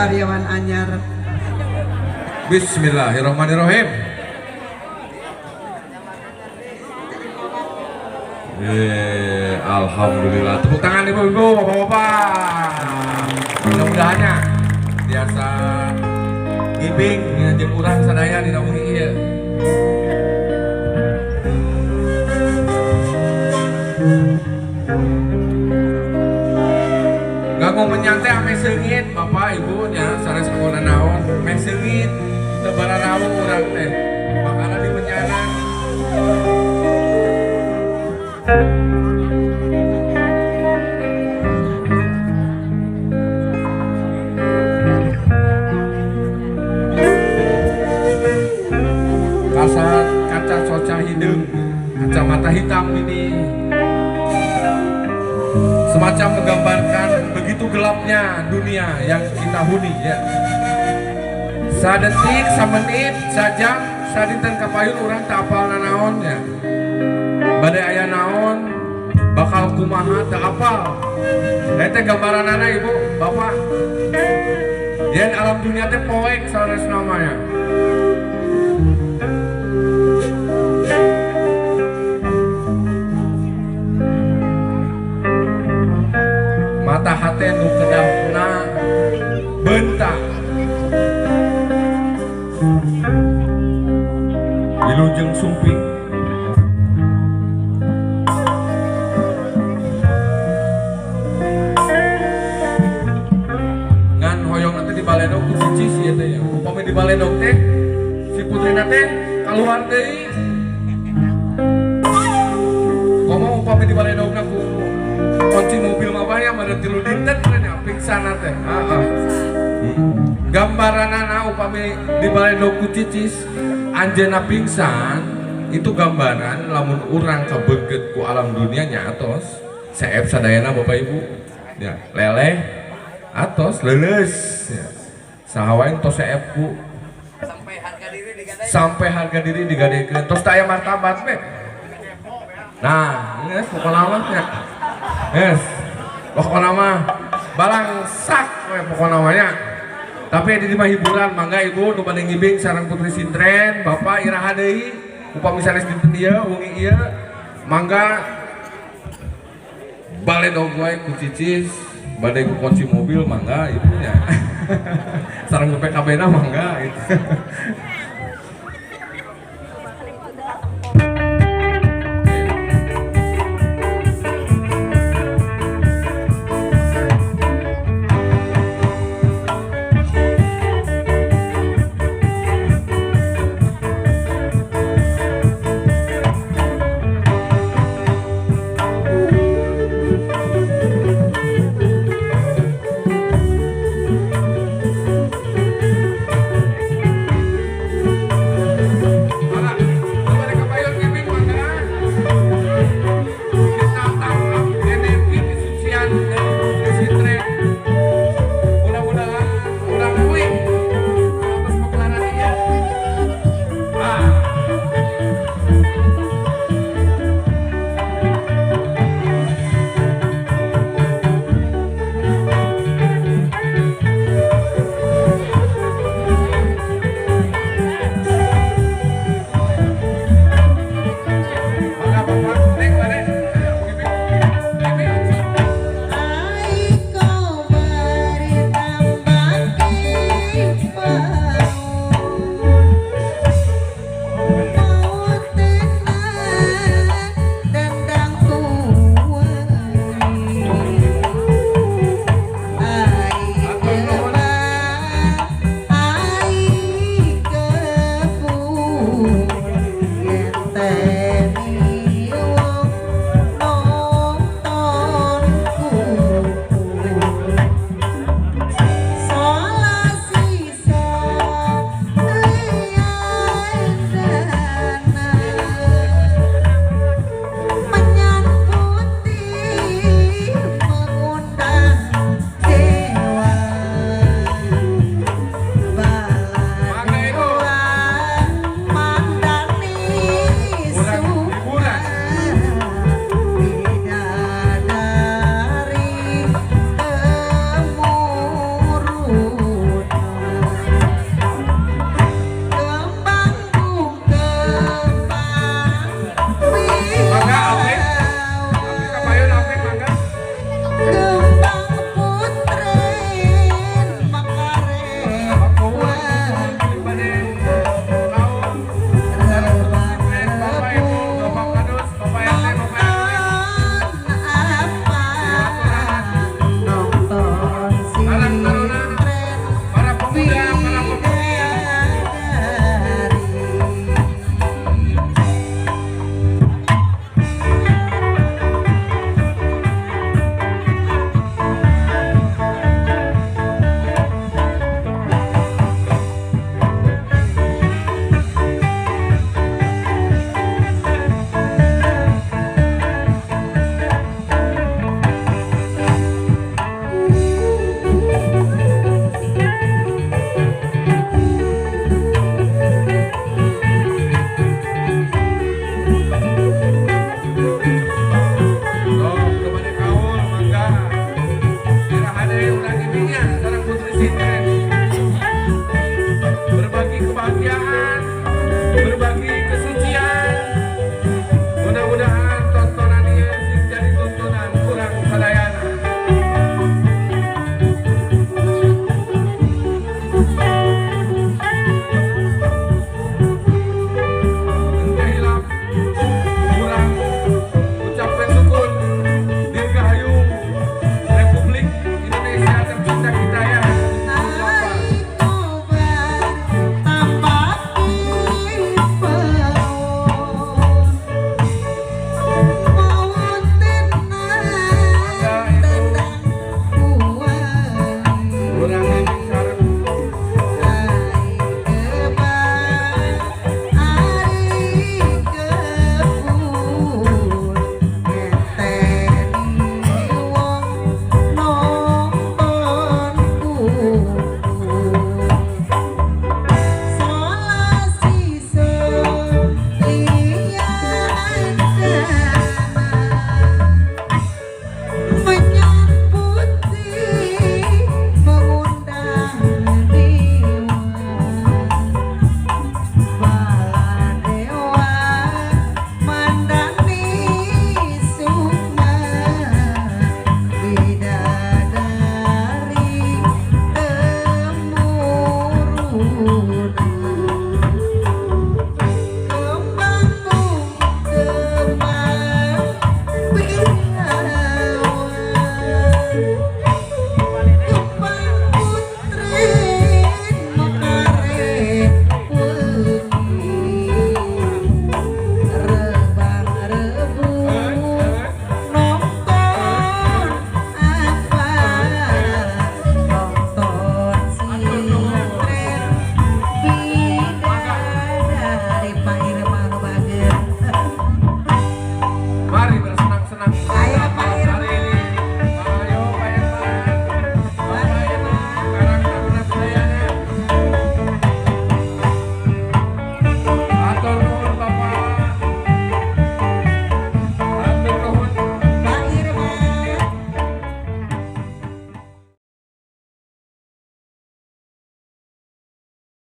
Karyawan anyar. Bismillahirrahmanirrahim. Alhamdulillah. Tepuk tangan ibu-ibu, bapak-bapak. Mudah-mudahannya biasa ngibing jeung urang sadaya dina wengi ieu. Nganggo menyan teh ame seungit bapak ibu nya sanes nganggo naon, meh seungit teu bararawu urang teh. Makana di menyanan. Kasat kaca soca hideung, kacamata hitam ini semacam menggambarkan begitu gelapnya dunia yang kita huni ya. Sadetik, samenit, sajam, sadinten kapayun urang teu apal nanaon ya. Bade aya naon, bakal kumaha teu apal. Eta gambaranana ibu, bapak. Yen alam dunia teh poek sanes namanya. Mata hate nu kedapna bentak. Wilujeng sumping. Ngan hoyong nanti di baledog ku cicis ieu teh ya. Upami di baledog teh si putrina teh kaluar deui. Komo upami di baledogna ku kunci mobil mah bae mah 3 dinten nya pingsan teh. Heeh. Gambaranana upami di baledog ku cicis anjeunna pingsan itu gambaran lamun urang kabeget ku alam dunia nya atos seep sadayana bapak ibu ya leleh atos leuleus ya. Saha wae tos seep ku sampai harga diri digadekeun tos teu aya martabat we. Nah, geus pokona mah nya. Geus. Pokona mah balangsak we pokona mah nya. Tapi di mah hiburan mangga ibu nu bade ngibing sareng putri sintren, bapak iraha deui upami sanes dinten ieu wengi ieu mangga baledog wae ku cicis bade ku kunci mobil mangga ibu nya. Sareng PKB na mangga gitu.